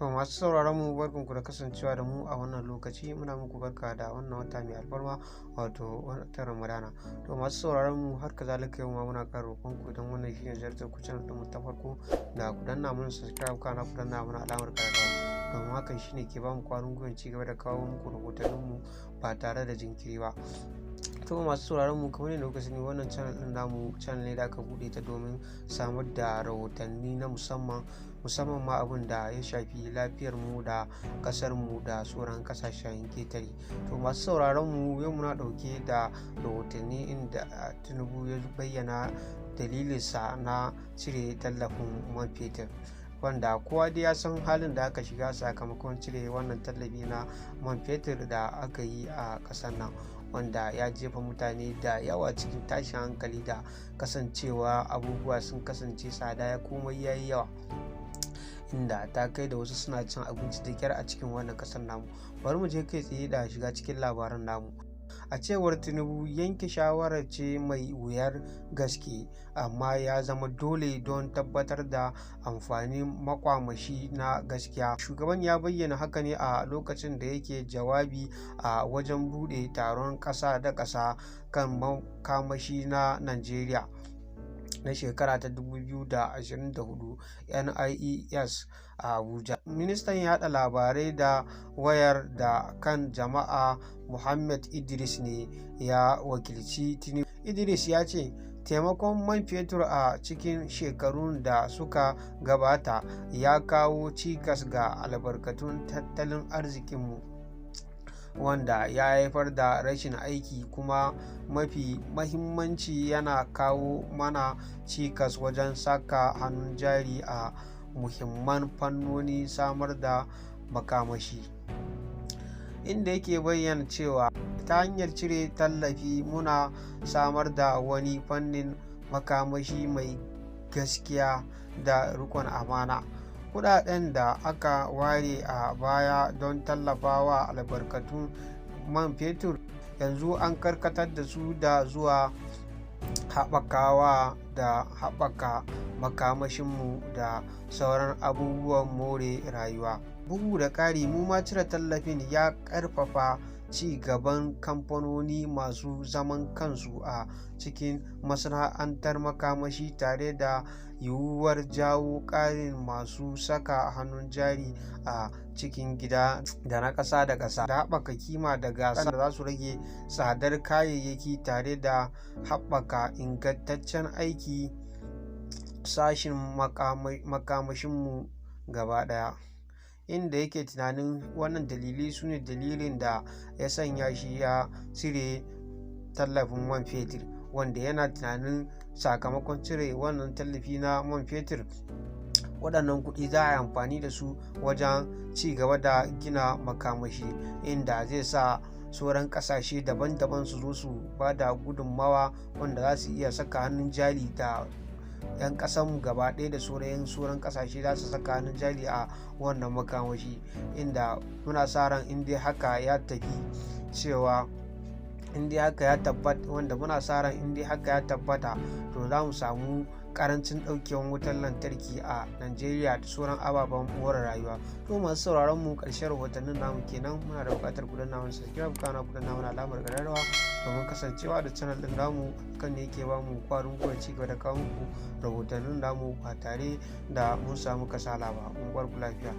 To masu sauraron mu, barkanku da kasancewa da mu a wannan lokaci. Muna muku barka da wannan wata mai alfarma, wato watan Ramadana. To masu sauraron mu, har kazalika yau ma muna ƙara roƙon ku, idan wannan shine ziyartar ku channel ɗin mu ta farko, da ku danna mana subscribe, kana ku danna mana alamar ƙararrawa, domin hakan shine ke bamu ƙwarin gwiwan ci gaba da kawo muku rahotannin mu ba tare da jinkiri ba. To masu sauraron mu, kamar yadda kuka sani, wannan channel ɗin namu channel ne da aka buɗe ta domin samar da rahotanni na musamman, musamman ma abin da ya shafi lafiyar mu da ƙasar mu da sauran ƙasashen ƙetare. To masu sauraron mu, yau muna ɗauke da rahotanni inda Tinubu ya bayyana dalilinsa na cire tallafin man fetur, wanda kowa dai ya san halin da aka shiga sakamakon cire wannan tallafi na man fetur da aka yi a ƙasar nan, wanda ya jefa mutane da yawa cikin tashin hankali da kasancewa abubuwa sun kasance tsada, ya komai ya yi yawa, inda ta kai da wasu suna cin abinci da kyar a cikin wannan ƙasar namu. Bari mu je kai tsaye da shiga cikin labaran namu. A cewar Tinubu, yanke shawarar ce mai wuyar gaske, amma ya zama dole don tabbatar da amfanin makamashi na gaskiya. Shugaban ya bayyana haka ne a lokacin da yake jawabi a wajen buɗe taron ƙasa da ƙasa kan makamashi na Najeriya na shekara ta 2024 NIES a Abuja. Ministan yaɗa labarai da wayar da kan jama'a, Muhammad Idris, ne ya wakilci Tinubu. Idris ya ce taimakon man fetur a cikin shekarun da suka gabata ya kawo cikas ga albarkatun tattalin arzikinmu, wanda ya haifar da rashin aiki, kuma mafi mahimmanci, yana kawo mana cikas wajen saka hannun jari a muhimman fannonin samar da makamashi. Inda yake bayyana cewa ta hanyar cire tallafi, muna samar da wani fannin makamashi mai gaskiya da riƙon amana. Kudaden da aka ware a baya don tallafawa albarkatun man fetur yanzu an karkatar da su da zuwa haɓakawa da haɓaka makamashinmu da sauran abubuwan more rayuwa. Bugu da ƙari, mu ma cire tallafin ya ƙarfafa ci gaban kamfanoni masu zaman kansu a cikin masana'antar makamashi, tare da yiwuwar jawo ƙarin masu saka hannun jari a cikin gida da na ƙasa da ƙasa, da haɓaka kima da gasa da za su rage tsadar kayayyaki tare da haɓaka ingantaccen aiki sashin makamashinmu gaba ɗaya. Inda yake tunanin wannan dalilai su ne dalilin da ya sanya shi ya cire tallafin man fetur, wanda yana tunanin sakamakon cire wannan tallafi na man fetur, waɗannan kuɗi za a yi amfani da su wajen ci gaba da gina makamashi, inda zai sa sauran ƙasashe daban-daban su zo su ba da gudunmawa, wanda za su iya saka hannun jari, da 'yan ƙasanmu gaba ɗaya da sauran ƙasashe za su saka hannun jari a wannan makamashi, inda muna sa ran in dai haka ya tafi cewa in dai haka ya tabbata, wanda muna sa ran in dai haka ya tabbata, to za mu samu karancin ɗaukewan wutar lantarki a Najeriya da sauran ababen more rayuwa. To masu sauraron mu, ƙarshen rahotannin namu kenan. Muna da buƙatar ku danna mana subscribe, kana ku danna mana alamar ƙararrawa domin kasancewa da channel ɗin namu. Kan ne yake ba mu ƙwarin gwiwa ci gaba da kawo muku rahotannin namu ba tare da mun samu kasala ba. Mun bar ku lafiya.